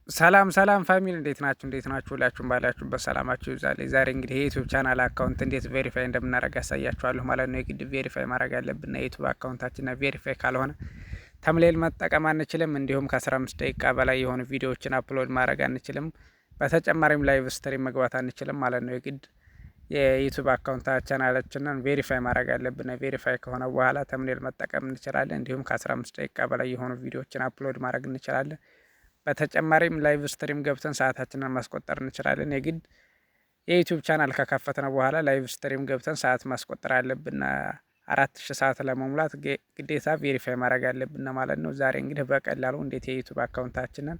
ሰላም ሰላም family፣ እንዴት ናችሁ? እንዴት ናችሁ? ሁላችሁም ባላችሁበት ሰላማችሁ ይብዛልኝ። ዛሬ እንግዲህ የ YouTube channel account እንዴት verify እንደምናደርግ አሳያችኋለሁ ማለት ነው። የግድ verify ማድረግ አለብን የ YouTube account ኣችን verify ካልሆነ thumbnail መጠቀም አንችልም። እንዲሁም ከ15 ደቂቃ በላይ የሆኑ ቪዲዮዎችን upload ማድረግ አንችልም። በተጨማሪም live stream መግባት አንችልም ማለት ነው። የግድ የ YouTube account ቻናላችንን verify ማድረግ አለብን። Verify ከሆነ በኋላ thumbnail መጠቀም እንችላለን። እንዲሁም ከ15 ደቂቃ በላይ የሆኑ ቪዲዮዎችን upload ማድረግ እንችላለን። በተጨማሪም live stream ገብተን ሰዓታችንን ማስቆጠር እንችላለን። የግድ የ YouTube channel ከከፈትን በኋላ live stream ገብተን ሰዓት ማስቆጠር አለብን። 4000 ሰዓት ለመሙላት ግዴታ verify ማድረግ አለብን ማለት ነው። ዛሬ እንግዲህ በቀላሉ እንዴት የ YouTube account ኣችንን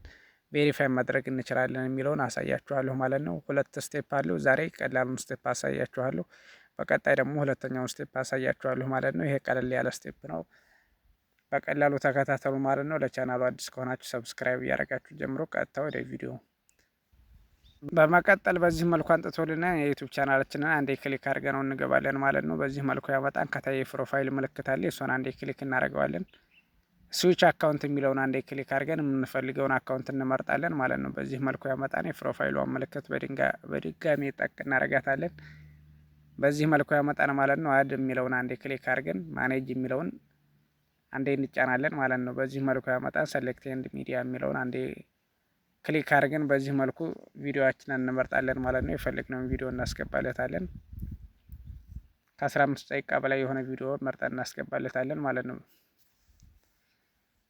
verify ማድረግ እንችላለን የሚለውን አሳያችኋለሁ ማለት ነው። ሁለት step አለው። ዛሬ ቀላሉን step አሳያችኋለሁ። በቀጣይ ደግሞ ሁለተኛውን step አሳያችኋለሁ ማለት ነው። ይሄ ቀለል ያለ step ነው። በቀላሉ ተከታተሉ ማለት ነው። ለቻናሉ አዲስ ከሆናችሁ subscribe እያደረጋችሁ ጀምሮ ቀጥታ ወደ ቪዲዮ። በመቀጠል በዚህ መልኩ አምጥቶልና የ YouTube channel ኣችንን አንዴ click አድርገነው እንገባለን ማለት ነው። በዚህ መልኩ ያመጣን። ከታይ የ profile ምልክት አለ። እሷን አንዴ click እናደርገዋለን። Switch account የሚለውን አንዴ click አድርገን የምንፈልገውን account እንመርጣለን ማለት ነው። በዚህ መልኩ ያመጣን። የ profile ሏን ምልክት በድጋሚ ጠቅ እናደርጋታለን። በዚህ መልኩ ያመጣን ማለት ነው። Add የሚለውን አንዴ click አድርገን manage የሚለውን አንዴ እንጫናለን ማለት ነው። በዚህ መልኩ ያመጣን። Select and media የሚለውን አንዴ click አድርገን በዚህ መልኩ ቪዲዮአችንን እንመርጣለን ማለት ነው። የፈለግነውን ቪዲዮ እናስገባለታለን። ከ15 ደቂቃ በላይ የሆነ ቪዲዮ መርጠን እናስገባለታለን ማለት ነው።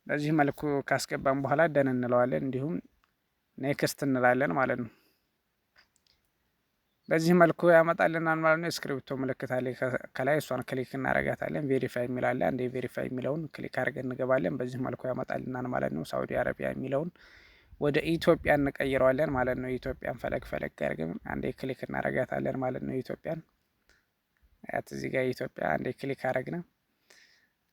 በዚህ መልኩ ካስገባን በኋላ done እንለዋለን። እንዲሁም next እንላለን ማለት ነው። በዚህ መልኩ ያመጣልናል ማለት ነው። የስክሪፕቶ ምልክት አለ ከላይ፣ እሷን click እናደርጋታለን። Verify የሚል አለ። አንዴ verify የሚለውን click አድርገን እንገባለን። በዚህ መልኩ ያመጣልናል ማለት ነው። ሳውዲ አረቢያ የሚለውን ወደ ኢትዮጵያ እንቀይረዋለን ማለት ነው። ኢትዮጵያን ፈለግ ፈለግ አድርገን አንዴ click እናደርጋታለን ማለት ነው። ኢትዮጵያን ያት እዚህ ጋር ኢትዮጵያ አንዴ click አደረግን።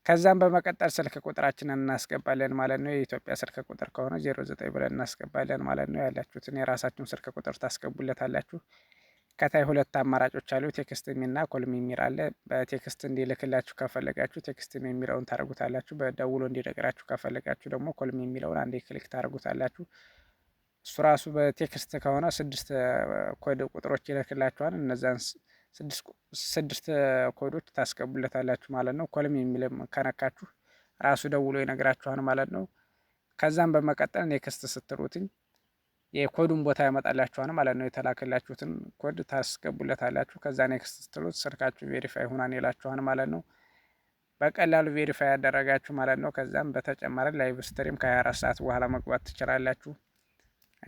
ከዛም በመቀጠል ስልክ ቁጥራችንን እናስገባለን ማለት ነው። የኢትዮጵያ ስልክ ቁጥር ከሆነ 09 ብለን እናስገባለን ማለት ነው። ያላችሁትን የራሳችሁን ስልክ ቁጥር ታስገቡለታላችሁ። ከታይ ሁለት አማራጮች አሉ። Text me ና call me የሚል አለ። በ text እንዲልክላችሁ ከፈለጋችሁ text me የሚለውን ታደርጉታላችሁ። በደውሎ እንዲነግራችሁ ከፈለጋችሁ ደግሞ call me የሚለውን አንዴ click ታደርጉታላችሁ። እሱ ራሱ በ text ከሆነ ስድስት ኮድ ቁጥሮች ይልክላችኋል። እነዛን ስድስት ኮዶች ታስገቡለታላችሁ ማለት ነው። Call me የሚልም ከነካችሁ ራሱ ደውሎ ይነግራችኋል ማለት ነው። ከዛም በመቀጠል next ስትሉትኝ የኮዱን ቦታ ያመጣላችኋል ማለት ነው። የተላከላችሁትን ኮድ ታስገቡለታላችሁ። ከዛ next ስትሉት ስልካችሁ verify ሆኗል ይላችኋል ማለት ነው። በቀላሉ verify ያደረጋችሁ ማለት ነው። ከዛም በተጨማሪ live stream ከ24 ሰዓት በኋላ መግባት ትችላላችሁ።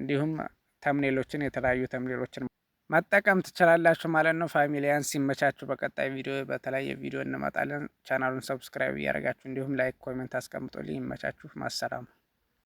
እንዲሁም thumbnail ኦችን፣ የተለያዩ thumbnail ኦችን መጠቀም ትችላላችሁ ማለት ነው። ፋሚሊያን ሲመቻችሁ በቀጣይ ቪዲዮ በተለያየ ቪዲዮ እንመጣለን። ቻናሉን subscribe እያደረጋችሁ እንዲሁም like፣ comment አስቀምጦልኝ። ይመቻችሁ። ማሰላም።